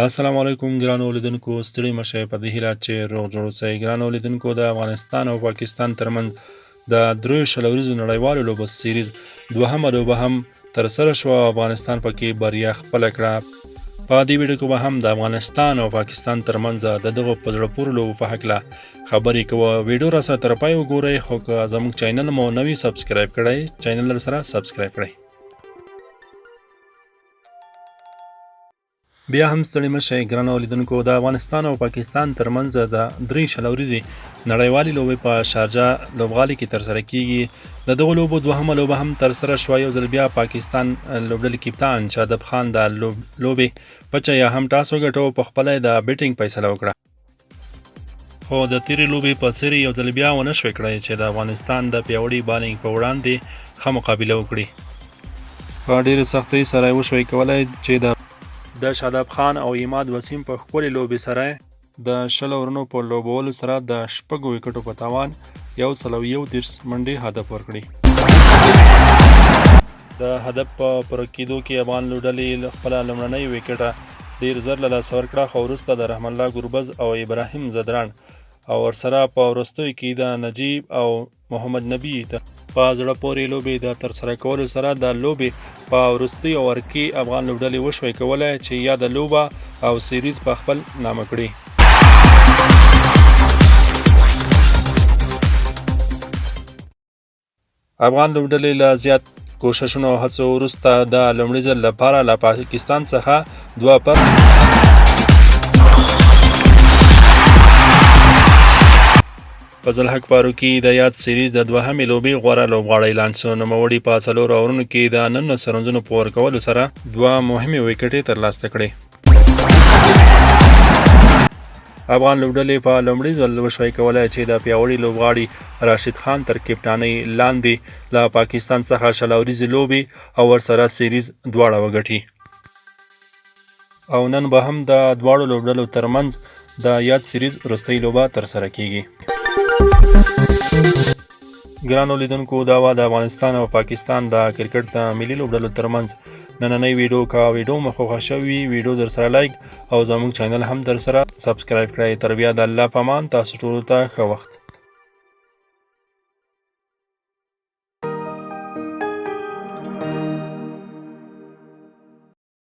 السلام علیکم ګرانو لیدونکو، ستړي مشه په دې هیله چې روغ جوړ اوسئ. ګرانو لیدونکو، د افغانستان او پاکستان ترمنځ د دریو 20 اوریزو نړیوالو لوبو سیریز دوهمه لوبه هم ترسره شوه او افغانستان پکې بریا خپله کړه. په دې ویډیو کې به هم د افغانستان او پاکستان ترمنځ د دغو په زړه پورې لوبو په هکله خبرې کوو. ویډیو را سره تر پای وګورئ، خو که زموږ چینل مو نه وي subscribe کړی، چینل سره subscribe کړئ. بیا هم ستړي مه شئ ګرانو لیدونکو، د افغانستان او پاکستان ترمنځ د درې 20 اوریزې نړیوالې لوبې په شارجه لوبغالي کې ترسره کیږي. د دغو لوبو دوهمه لوبه هم ترسره شوه. یو ځل بیا پاکستان لوبډلې کپتان شاداب خان د لوبې پچه یا هم ټاس وګټو، په خپله د بیټینګ فیصله وکړه، خو د تیرې لوبې په څیر یو ځل بیا ونه شوې کړای چې د افغانستان د پیاوړي بالینګ په وړاندې ښه مقابله وکړي. په ډېرې سختۍ سره یې وشوی کولای چې د شاداب خان او عماد وسیم په ښکلې لوبې سره د 20 اورونو په لوبولو سره د شپږو ویکټو په تاوان 131 منډې هدف ورکړي. د هدف په پوره کېدو کې افغان لوبډلې خپله لومړنۍ ویکټه ډېر زر له لاسه ورکړه، خو وروسته د رحمان الله ګربز او ابراهیم ځدراڼ او ورسره په وروستیو کې د نجیب او محمد نبي د په زړه پورې لوبې د ترسره کولو سره د لوبې په وروستي اور کې افغان لوبډلې وشوی کولای چې یاده لوبه او سیریز په خپل نامه کړي. افغان لوبډلې له زیات کوششونو او هڅو وروسته د لومړي ځل لپاره له پاکستان څخه دوه پر فضل حق فاروقي د یاد سیریز د دوهمې لوبې غوره لوبغاړی اعلان شو. نوموړي په څلورو اورونو کې د 19 رنزونو په ورکولو سره دوه مهمې ویکټې ترلاسه کړې. افغان لوبډلې په لومړي ځل وشوای کولای چې د پیاوړي لوبغاړي راشد خان تر کپټانۍ لاندې له پاکستان څخه 20 اوریزې لوبې او ورسره سیریز دواړه وګټي، او نن به هم د دواړو لوبډلو ترمنځ د یاد سیریز وروستۍ لوبه ترسره کیږي. ګرانو لیدونکو، دا وه د افغانستان او پاکستان د کرکټ د ملي لوبډلو ترمنځ نننۍ ویډیو. که ویډیو مو خوښه شوې، ویډیو در سره like او زموږ چینل هم در سره subscribe کړئ. تر بیا د الله په امان، تاسو ټولو ته ښه وخت.